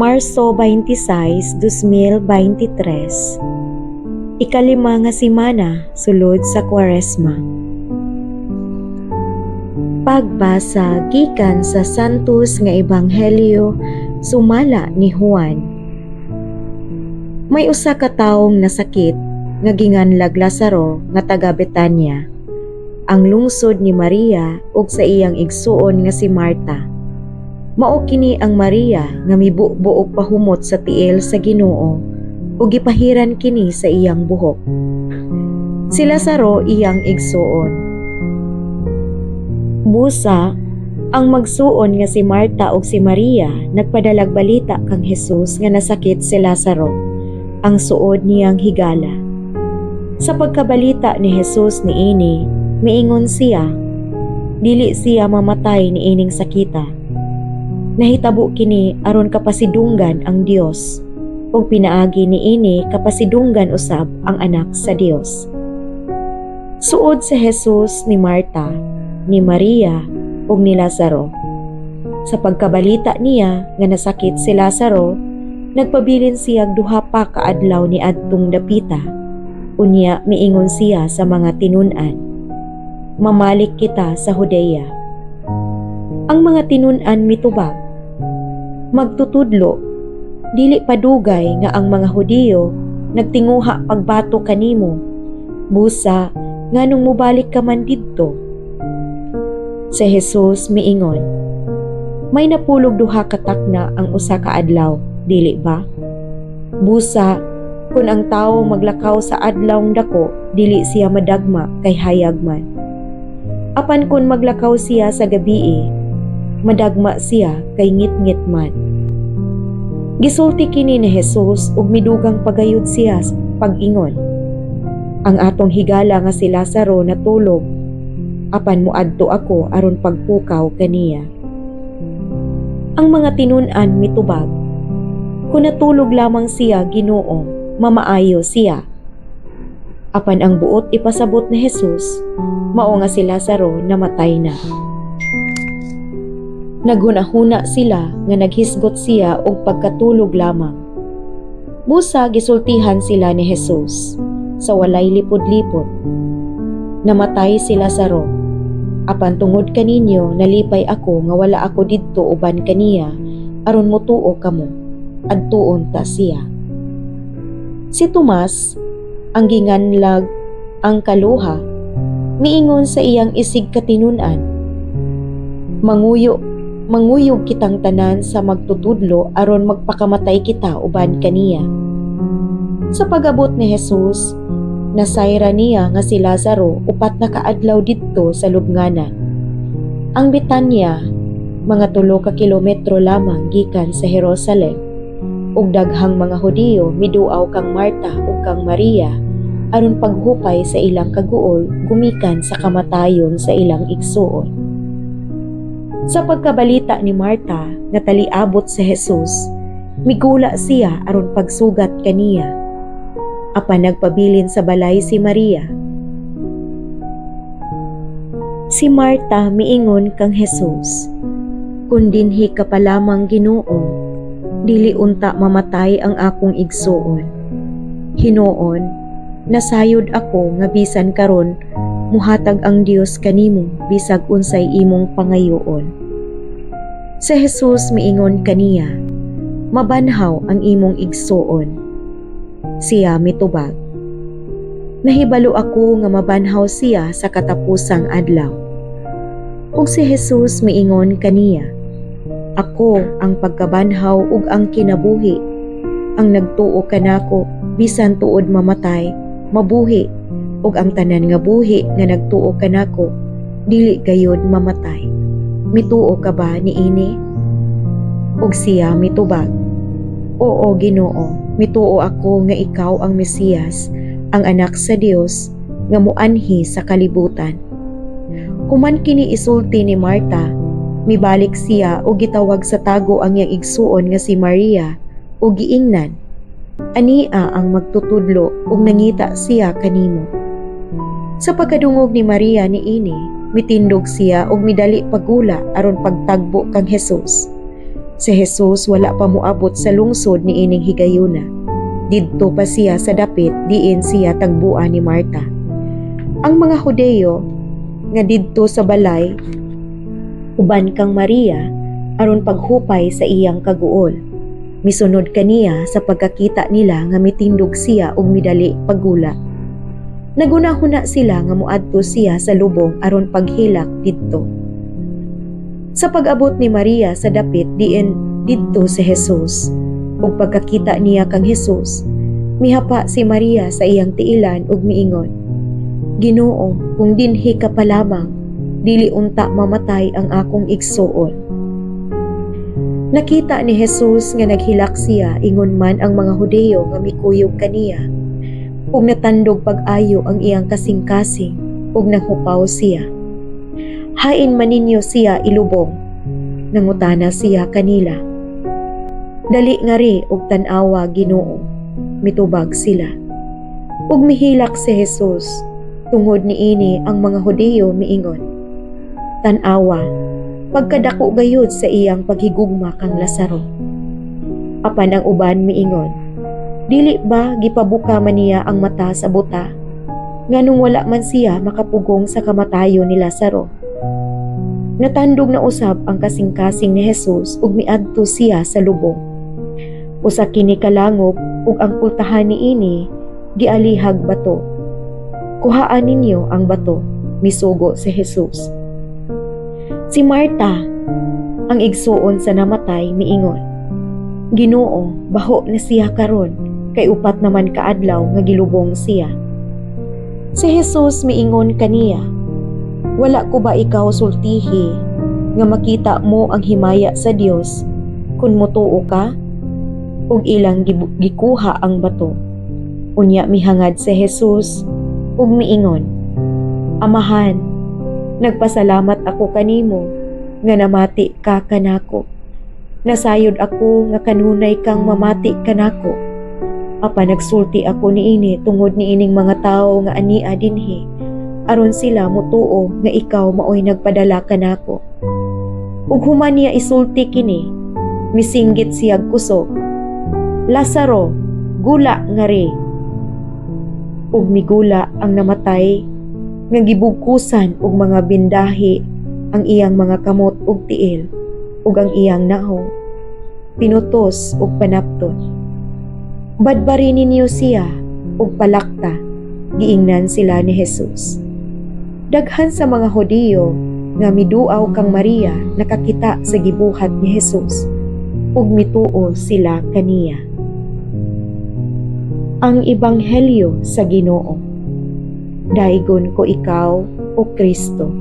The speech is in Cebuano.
Marso 26, 2023. Ikalima nga semana sulod sa Kwaresma. Pagbasa gikan sa Santos nga Ebanghelyo sumala ni Juan. May usa ka tawong nasakit nga ginganlag Lazaro nga taga Betanya, ang lungsod ni Maria ug sa iyang igsuon nga si Marta. Mao kini ang Maria nga mibubo og pahumot sa tiil sa Ginoo ug gipahiran kini sa iyang buhok. Si Lazaro iyang igsuon. Busa, ang magsuon nga si Marta ug si Maria nagpadalag balita kang Jesus nga nasakit si Lazaro, ang suod niyang higala. Sa pagkabalita ni Jesus niini, miingon siya, "Dili siya mamatay niining sakita. Nahitabo kini aron kapasidunggan ang Dios, ug pinaagi niini kapasidunggan usab ang Anak sa Dios." Suod si Jesus ni Marta, ni Maria ug ni Lazaro. Sa pagkabalita niya nga nasakit si Lazaro, nagpabilin siya duha pa ka adlaw ni adtong dapita. Unya miingon siya sa mga tinun-an, "Mamalik kita sa Judea." Ang mga tinun-an mitubag, "Magtutudlo, dili pa dugay nga ang mga Hudiyo nagtinguha pagbato kanimo. Busa, nganong mubalik ka man didto?" Si Jesus miingon, "May napulog duha ka takna ang usa ka adlaw, dili ba? Busa, kung ang tawo maglakaw sa adlawng dako, dili siya madagma kay hayag man. Apan kung maglakaw siya sa gabii, madagma siya kay ngitngit man." Gisulti kini ni Jesus ug midugang pagayod siya sa pag-ingon, "Ang atong higala nga si Lazaro natulog, apan moadto ako aron pagpukaw kaniya." Ang mga tinun-an mitubag, "Kung natulog lamang siya, Ginoo, mamaayo siya." Apan ang buot ipasabot ni Jesus, mao nga si Lazaro namatay na. Naghunahuna sila nga naghisgot siya og pagkatulog lamang. Busa gisultihan sila ni Jesus sa walay lipod-lipod, "Namatay si Lazaro. Apan tungod kaninyo nalipay ako nga wala ako didto uban kaniya aron motuo kamo. Adtuon ta siya." Si Tomas, ang ginganlag ang kaluha, miingon sa iyang isig katinun-an, "Manguyog kitang tanan sa magtutudlo aron magpakamatay kita uban kaniya." Sa pag-abot ni Jesus, nasayra niya nga si Lazaro 4 na kaadlaw didto sa lubnganan. Ang Betanya, mga 3 ka kilometro lamang gikan sa Jerusalem, ug daghang mga Hudiyo miduaw kang Marta ug kang Maria aron paghupay sa ilang kaguol gumikan sa kamatayon sa ilang igsuon. Sa pagkabalita ni Marta nga taliabot si Jesus, migula siya aron pagsugat kaniya. Apan nagpabilin sa balay si Maria. Si Marta miingon kang Jesus, "Kung dinhi ka pa lamang, Ginoo, dili unta mamatay ang akong igsuon. Hinuon, nasayod ako nga bisan karon muhatag ang Dios kanimo bisag unsay imong pangayoon." Si Jesus miingon kaniya, "Mabanhaw ang imong igsuon." Siya mitubag, "Nahibalo ako nga mabanhaw siya sa katapusang adlaw." Ug si Jesus miingon kaniya, "Ako ang pagkabanhaw ug ang kinabuhi. Ang nagtuo kanako, bisan tuod mamatay, mabuhi, ug ang tanan nga buhi nga nagtuo kanako dili gayod mamatay. Mituo ka ba niini?" Ug siya mitubag, "Oo, Ginoo, mituo ako nga ikaw ang Mesiyas, ang Anak sa Dios nga muanhi sa kalibutan." Human kini isulti ni Marta, mibalik siya ug gitawag sa tago ang iyang igsuon nga si Maria ug giingnan, "Ania ang magtutudlo ug nangita siya kanimo." Sa pagkadungog ni Maria niini, mitindog siya ug midali pagula aron pagtagbo kang Jesus. Si Jesus wala pa moabot sa lungsod niining higayuna. Didto pa siya sa dapit diin siya tagbuan ni Marta. Ang mga Hudeyo nga didto sa balay uban kang Maria aron paghupay sa iyang kaguol, misunod kaniya sa pagkakita nila nga mitindog siya ug midali paggula. Naghunahuna sila nga moadto siya sa lubong aron paghilak didto. Sa pag-abot ni Maria sa dapit diin didto si Jesus ug pagkakita niya kang Jesus, mihapa si Maria sa iyang tiilan ug miingon, "Ginoo, kung dinhi ka pa lamang, dili unta mamatay ang akong igsuon." Nakita ni Jesus nga naghilak siya, ingon man ang mga Hudeyo nga mikuyog kaniya. Ug natandog pag-ayo ang iyang kasing-kasing ug nanghupaw siya. "Hain man ninyo siya ilubong?" nangutana siya kanila. "Dali ngari ug tan-awa, Ginoo," mitubag sila. Ug mihilak si Jesus. Tungod niini ang mga Hudeyo miingon, "Tan-awa, pagkadako gayud sa iyang paghigugma kang Lazaro." Apan ang uban miingon, "Dili ba gipabuka man niya ang mata sa buta? Nganong wala man siya makapugong sa kamatayon ni Lazaro?" Natandog na usab ang kasing-kasing ni Jesus ug miadto siya sa lubong. Usa kini ka langub ug ang pultahan niini gialihag bato. "Kuhaan ninyo ang bato," misugo si Jesus. Si Marta, ang igsuon sa namatay, miingon, "Ginoo, baho na siya karon kay 4 naman ka adlaw nga gilubong siya." Si Jesus miingon kaniya, "Wala ko ba ikaw sultihi nga makita mo ang himaya sa Dios kung motuo ka?" Ug ilang gikuha ang bato. Unya mihangad si Jesus ug miingon, "Amahan, nagpasalamat ako kanimo nga namati ka kanako. Nasayod ako nga kanunay kang mamati kanako. Apan nagsulti ako niini tungod niining mga tawo nga ania dinhi, aron sila motuo nga ikaw maoy nagpadala kanako." Ug human niya isulti kini, misinggit siyag kusog, "Lazaro, gula ngari!" Ug migula ang namatay nga gibugkusan og mga bindahi ang iyang mga kamot ug tiil ug ang iyang nawong pinutos og panapton. "Badbari ninyo siya ug palakta," giingnan sila ni Jesus. Daghan sa mga Hudiyo nga miduaw kang Maria nakakita sa gibuhat ni Jesus ug mituo sila kaniya. Ang Ebanghelyo sa Ginoo. Daygon ko ikaw, O Kristo.